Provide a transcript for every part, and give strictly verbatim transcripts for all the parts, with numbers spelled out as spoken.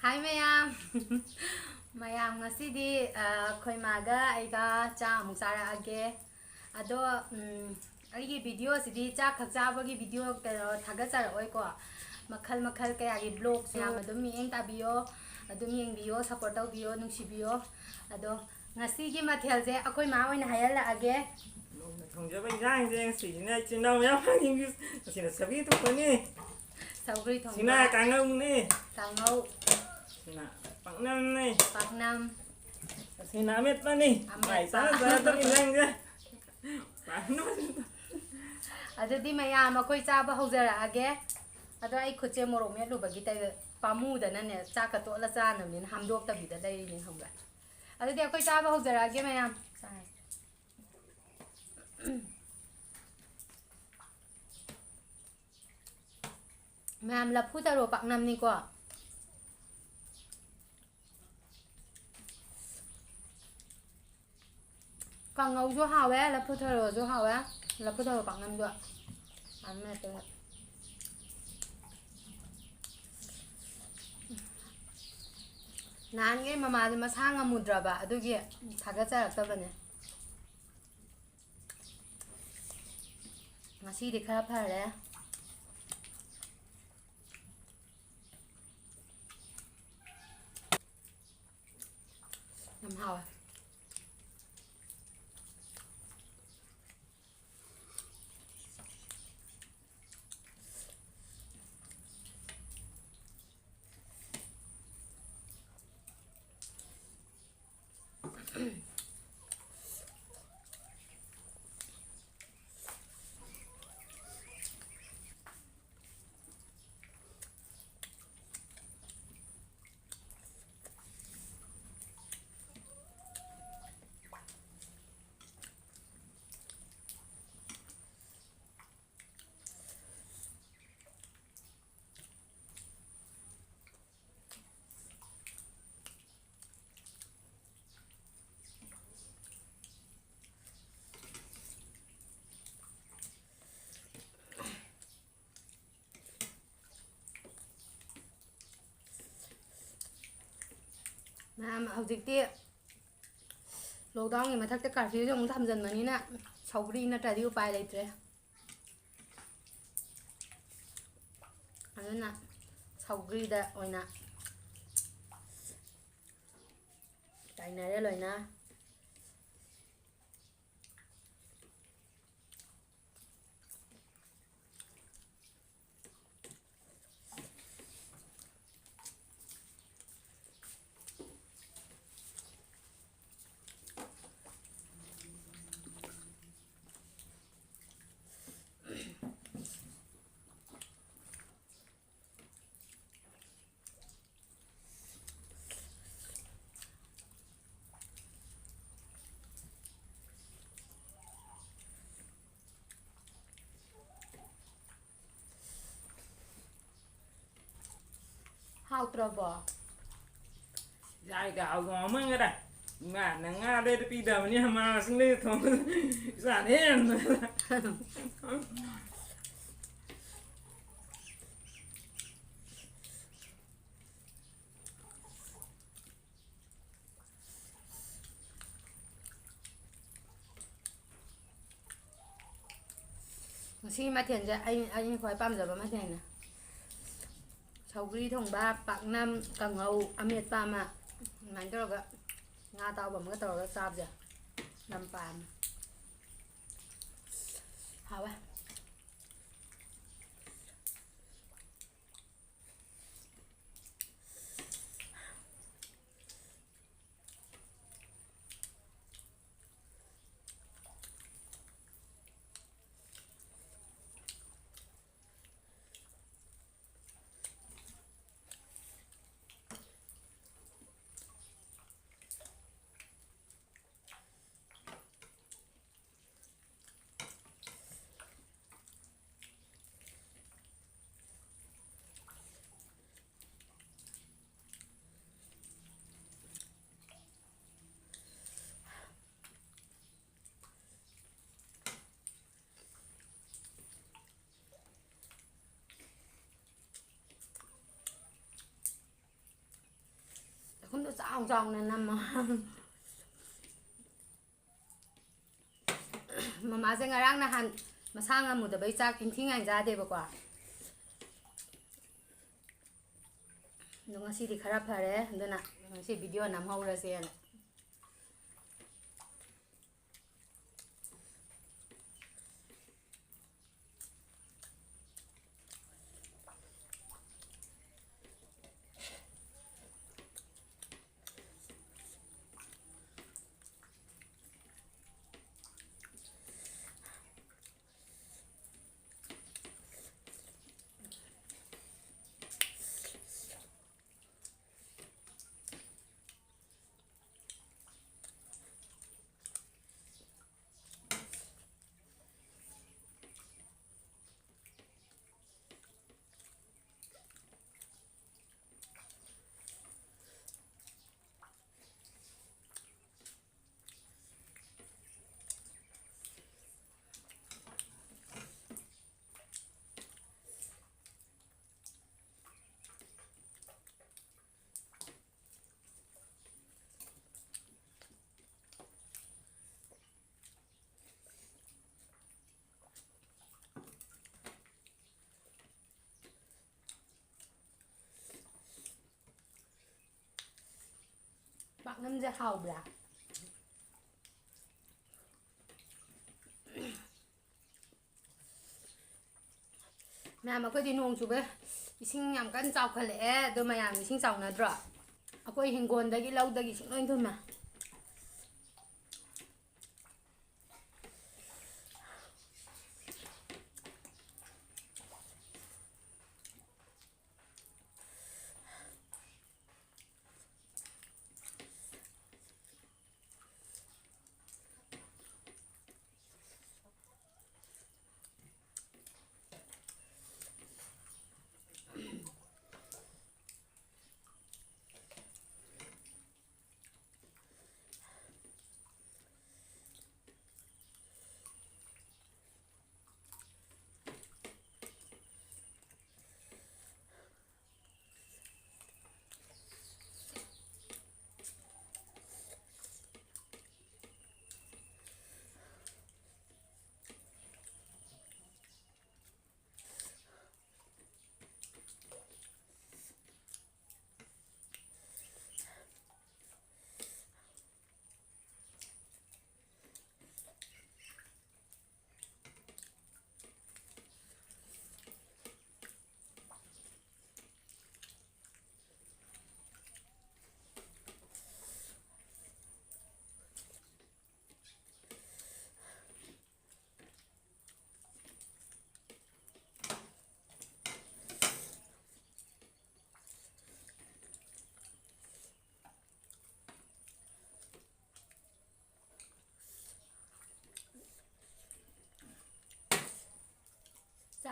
ꯍꯥꯏ ꯃꯌꯥꯝ꯫ ꯃꯌꯥꯝ, ꯉꯁꯤꯗꯤ, ꯑ, ꯑꯩꯈꯣꯏ ꯃꯥꯒ ꯑꯩꯒ ꯆꯥ ꯑꯃꯨꯛ ꯆꯥꯔꯛꯑꯒꯦ꯫ ꯑꯗꯣ, ꯎꯝ, ꯑꯩꯒꯤ ꯚꯤꯗꯤꯑꯣꯁꯤꯗꯤ ꯆꯥꯛ ꯈꯛ ꯆꯥꯕꯒꯤ ꯚꯤꯗꯤꯑꯣ, ꯀꯩꯅꯣ, ꯊꯥꯒꯠꯆꯔꯛꯑꯣꯏꯀꯣ꯫ ꯃꯈꯜ ꯃꯈꯜ ꯀꯌꯥꯒꯤ ꯕ꯭ꯂꯣꯒꯁꯨ ꯃꯌꯥꯝ ꯑꯗꯨꯝ ꯃꯤꯠꯌꯦꯡ ꯇꯥꯕꯤꯌꯣ, ꯑꯗꯨꯝ ꯌꯦꯡꯕꯤꯌꯣ, ꯁꯞꯄꯣꯔꯠ ꯇꯧꯕꯤꯌꯣ, ꯅꯨꯡꯁꯤꯕꯤꯌꯣ꯫ ꯑꯗꯣ ꯉꯁꯤꯒꯤ ꯃꯊꯦꯜꯁꯦ ꯑꯩꯈꯣꯏ ꯃꯥ ꯑꯣꯏꯅ ꯍꯥꯏꯍꯜꯂꯛꯑꯒꯦ꯫ ꯅꯧꯅ ꯊꯣꯡꯖꯕ ꯏꯟꯖꯥꯡꯁꯦ ꯉꯁꯤꯁꯤꯅ ꯏꯆꯤꯟ ꯏꯅꯥꯎ ꯃꯌꯥꯝ ꯐꯪꯅꯤꯡꯕꯤ꯫ ꯉꯁꯤꯅ ꯁꯧꯒ꯭ꯔꯤ ꯊꯣꯡꯕꯅꯤ꯫ ꯁꯧꯒ꯭ꯔꯤ ꯊꯣꯡꯕ꯫ ꯁꯤꯅ ꯀꯥꯡꯉꯧꯅꯤ꯫ ꯀꯥꯡꯉꯧ꯫ ꯁꯤꯅ ꯄꯥꯛꯅꯝꯅꯤ꯫ ꯄꯥꯛꯅꯝ꯫ ꯁꯤꯅ ꯑꯃꯦꯠꯄꯅꯤ꯫ ꯑꯃꯦꯠꯄ꯫ ꯃꯥꯏ ꯆꯥꯅ ꯆꯥꯅ ꯇꯧꯔꯤ ꯏꯟꯖꯥꯡꯁꯦ꯫ ꯄꯥꯛꯅꯝ꯫ ꯑꯗꯨꯗꯤ ꯃꯌꯥꯝ ꯑꯩꯈꯣꯏ ꯆꯥꯕ ꯍꯧꯖꯔꯛꯑꯒꯦ꯫ ꯑꯗꯣ ꯑꯩ ꯈꯨꯠꯁꯦ ꯃꯣꯔꯣꯛ ꯃꯦꯠꯂꯨꯕꯒꯤ ꯇꯩ-, ꯄꯥꯝꯃꯨꯗꯅꯅꯦ, ꯆꯥꯛꯀ ꯇꯣꯠꯂ ꯆꯥꯅꯕꯅꯤꯅ ꯍꯥꯝꯗꯣꯛꯇꯕꯤꯗ ꯂꯩꯔꯤꯅꯤ, ꯈꯪꯕ꯭ꯔꯥ? ꯑꯗꯨꯗꯤ ꯑꯩꯈꯣꯏ ꯆꯥꯕ ꯍꯧꯖꯔꯛꯑꯒꯦ ꯃꯌꯥꯝ꯫ ꯃꯌꯥꯝ, ꯂꯐꯨ ꯊꯔꯣ ꯄꯥꯛꯅꯝꯅꯤꯀꯣ꯫ ꯀꯥꯡꯉꯧꯁꯨ ꯍꯥꯎꯋꯦ, ꯂꯐꯨ ꯊꯔꯣꯁꯨ ꯍꯥꯎꯋꯦ, ꯂꯐꯨ ꯊꯔꯣ ꯄꯥꯛꯅꯝꯁꯨ꯫ ꯑꯃꯦꯠꯄꯗ꯫ ꯅꯍꯥꯟꯒꯩ ꯃꯃꯥꯁꯦ ꯃꯁꯥ ꯉꯝꯃꯨꯗ꯭ꯔꯕ, ꯑꯗꯨꯒꯤ ꯊꯥꯒꯠꯆꯔꯛꯇꯕꯅꯦ꯫ ꯉꯁꯤꯗꯤ ꯈꯔ ꯐꯔꯦ꯫ ꯌꯥꯝ ꯍꯥꯎꯋꯦ꯫ ꯃꯌꯥꯝ ꯍꯧꯖꯤꯛꯇꯤ ꯂꯣꯛꯗꯥꯎꯟꯒꯤ ꯃꯊꯛꯇ ꯀꯥꯔꯐ꯭ꯌꯨꯁꯨ ꯑꯃꯨꯛ ꯊꯝꯖꯤꯟꯕꯅꯤꯅ ꯁꯧꯒ꯭ꯔꯤ ꯅꯠꯇ꯭ꯔꯗꯤ ꯎꯄꯥꯏ ꯂꯩꯇ꯭ꯔꯦ꯫ ꯑꯗꯨꯅ ꯁꯧꯒ꯭ꯔꯤꯗ ꯑꯣꯏꯅ ꯇꯥꯏꯅꯔꯦ ꯂꯣꯏꯅ꯫ ꯍꯥꯎꯇ꯭ꯔꯕꯣ? ꯌꯥꯏꯒ ꯍꯥꯎꯗꯣꯡ ꯑꯃ ꯉꯔ ꯉꯥꯅ ꯉꯥ ꯂꯩꯔ ꯄꯤꯗꯕꯅꯤ, ꯃꯥꯁꯤꯡ ꯂꯩꯔ ꯊꯣꯡꯕꯗ ꯏꯁꯥꯅ ꯍꯦꯟꯅ꯫ ꯉꯁꯤꯒꯤ ꯃꯊꯦꯜꯁꯦ ꯑꯩ, ꯑꯩꯅ ꯈ꯭ꯋꯥꯏ ꯄꯥꯝꯖꯕ ꯃꯊꯦꯜꯅꯦ꯫ ꯁꯧꯒ꯭ꯔꯤ ꯊꯣꯡꯕ, ꯄꯥꯛꯅꯝ, ꯀꯥꯡꯍꯧ, ꯑꯃꯦꯠꯄ ꯑꯃ, ꯑꯗꯨꯃꯥꯏꯅ ꯇꯧꯔꯒ ꯉꯥ ꯑꯇꯥꯎꯕ ꯑꯃꯒ ꯇꯧꯔꯒ ꯆꯥꯕꯁꯦ ꯌꯥꯝ ꯄꯥꯝꯃꯦ꯫ ꯍꯥꯎꯋꯦ꯫ ꯆꯥꯎ ꯆꯥꯎꯅ ꯅꯝꯃꯣ꯫ ꯃꯃꯥꯁꯦ ꯉꯔꯥꯡ ꯅꯍꯥꯟ ꯃꯁꯥ ꯉꯝꯃꯨꯗꯕꯩ ꯆꯥꯛ ꯏꯟꯊꯤ ꯉꯥꯏ ꯆꯥꯗꯦꯕꯀꯣ꯫ ꯑꯗꯣ ꯉꯁꯤꯗꯤ ꯈꯔ ꯐꯔꯦ, ꯑꯗꯨꯅ ꯉꯁꯤ ꯚꯤꯗꯤꯑꯣ ꯅꯝꯍꯧꯔꯁꯦꯅ꯫ ꯄꯥꯛꯅꯝꯁꯦ ꯍꯥꯎꯕ꯭ꯔꯥ? ꯃꯌꯥꯝ, ꯑꯩꯈꯣꯏꯗꯤ ꯅꯣꯡ ꯆꯨꯕꯩ ꯏꯁꯤꯡ ꯌꯥꯝ ꯀꯟꯅ ꯆꯥꯎꯈꯠꯂꯛꯑꯦ꯫ ꯑꯗꯣ ꯃꯌꯥꯝ ꯏꯁꯤꯡ ꯆꯥꯎꯅꯗ꯭ꯔꯣ? ꯑꯩꯈꯣꯏ ꯍꯤꯡꯒꯣꯜꯗꯒꯤ, ꯂꯧꯗꯒꯤ ꯏꯁꯤꯡ ꯂꯣꯏ ꯊꯨꯝꯃꯦ꯫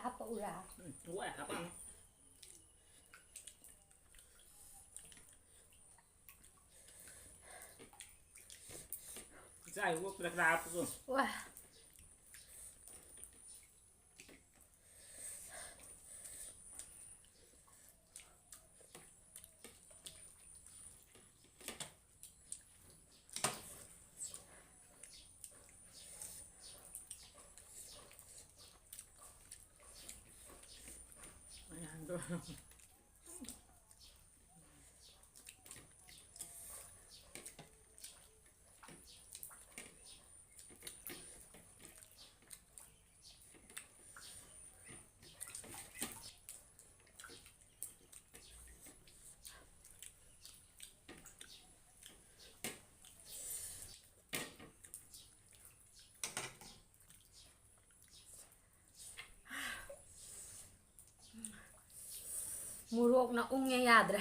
ꯍꯥꯞꯄꯛꯎꯔꯥ? ꯎꯝ, ꯍꯣꯏ, ꯍꯥꯞꯄꯛꯑꯅꯨ꯫ ꯏꯆꯥꯒꯤ ꯑꯣꯛꯇꯨꯗ ꯈꯔ ꯍꯥꯞꯄꯨꯆꯣ꯫ ꯋꯥ꯫ ꯃꯣꯔꯣꯛꯅ ꯎꯪꯉꯦ ꯌꯥꯗ꯭ꯔꯦ꯫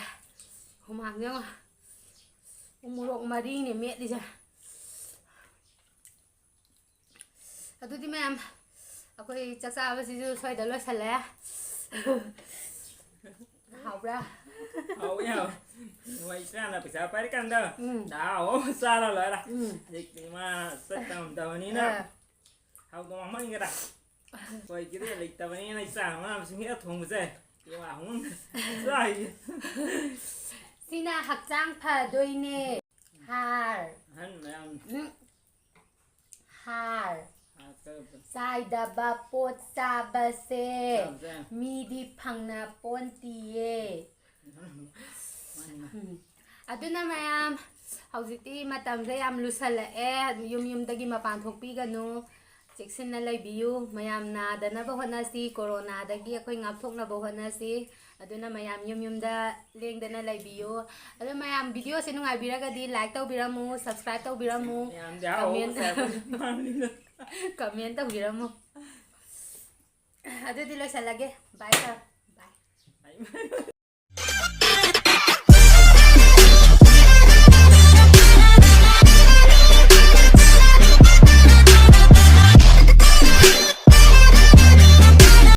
ꯍꯨꯃꯥꯡꯁꯦ ꯌꯦꯡꯉꯣ꯫ ꯎ ꯃꯣꯔꯣꯛ ꯃꯔꯤꯅꯦ ꯃꯦꯠꯂꯤꯁꯦ꯫ ꯑꯗꯨꯗꯤ ꯃꯌꯥꯝ, ꯑꯩꯈꯣꯏ ꯆꯥꯛ ꯆꯥꯕꯁꯤꯁꯨ ꯁ꯭ꯋꯥꯏꯗ ꯂꯣꯏꯁꯜꯂꯦ꯫ ꯍꯥꯎꯕ꯭ꯔꯥ? ꯍꯥꯎꯋꯤ, ꯍꯥꯎꯋꯤ꯫ ꯍꯣꯏ, ꯏꯆꯥꯅ ꯄꯩꯁꯥ ꯄꯥꯏꯔꯀꯥꯟꯗ ꯎꯝ꯫ ꯆꯥꯛ ꯑꯍꯥꯎꯕ ꯆꯥꯔ ꯂꯣꯏꯔꯦ꯫ ꯎꯝ꯫ ꯍꯧꯖꯤꯛꯇꯤ ꯃꯥ ꯆꯠꯇ ꯉꯝꯗꯕꯅꯤꯅ ꯑꯥ꯫ ꯍꯥꯎꯗꯧ ꯃꯥꯡꯍꯟꯒꯦꯔꯥ? ꯑꯩꯈꯣꯏꯒꯤꯗꯤ ꯂꯩꯇꯕꯅꯤꯅ ꯏꯆꯥ ꯃꯅꯥ ꯃꯁꯤꯡ ꯍꯦꯛ ꯊꯣꯡꯕꯁꯦ ꯏꯋꯥ ꯍꯨꯝ ꯆꯥꯏ꯫ ꯁꯤꯅ ꯍꯛꯆꯥꯡ ꯐꯗꯣꯏꯅꯦ꯫ ꯍꯥꯔ꯫ ꯑꯍꯟ ꯃꯌꯥꯝ ꯎꯝ꯫ ꯍꯥꯔ꯫ ꯍꯥꯔ ꯇꯧꯕ꯫ ꯆꯥꯏꯗꯕ ꯄꯣꯠ ꯆꯥꯕꯁꯦ ꯆꯥꯕꯁꯦ꯫ ꯃꯤꯗꯤ ꯐꯪꯅ ꯄꯣꯟꯇꯤꯌꯦ꯫ ꯃꯥꯅꯤ, ꯃꯥꯅꯤ꯫ ꯎꯝ꯫ ꯑꯗꯨꯅ ꯃꯌꯥꯝ, ꯍꯧꯖꯤꯛꯇꯤ ꯃꯇꯝꯁꯦ ꯌꯥꯝ ꯂꯨꯁꯜꯂꯛꯑꯦ꯫ ꯌꯨꯝ ꯌꯨꯝꯗꯒꯤ ꯃꯄꯥꯟ ꯊꯣꯛꯄꯤꯒꯅꯨ꯫ ꯆꯦꯛꯁꯤꯟꯅ ꯂꯩꯕꯤꯌꯨ꯫ ꯃꯌꯥꯝ ꯅꯥꯗꯅꯕ ꯍꯣꯠꯅꯁꯤ, ꯀꯣꯔꯣꯅꯥꯗꯒꯤ ꯑꯩꯈꯣꯏ ꯉꯥꯛꯊꯣꯛꯅꯕ ꯍꯣꯠꯅꯁꯤ꯫ ꯑꯗꯨꯅ ꯃꯌꯥꯝ ꯌꯨꯝ ꯌꯨꯝꯗ ꯂꯦꯡꯗꯅ ꯂꯩꯕꯤꯌꯨ꯫ ꯑꯗꯣ ꯃꯌꯥꯝ, video ꯁꯦ ꯅꯨꯡꯉꯥꯏꯕꯤꯔꯒꯗꯤ like ꯇꯧꯕꯤꯔꯝꯃꯨ, subscribe ꯇꯧꯕꯤꯔꯝꯃꯨ, ꯃꯌꯥꯝꯗꯤ ꯑꯍꯥꯎ ꯑꯍꯥꯎꯕ comment, ꯆꯥꯕ ꯃꯥꯜꯂꯤꯗ꯫ comment ꯇꯧꯕꯤꯔꯝꯃꯨ꯫ ꯑꯗꯨꯗꯤ ꯂꯣꯏꯁꯜꯂꯒꯦ꯫ Bye, bye. Bye. ꯑꯩ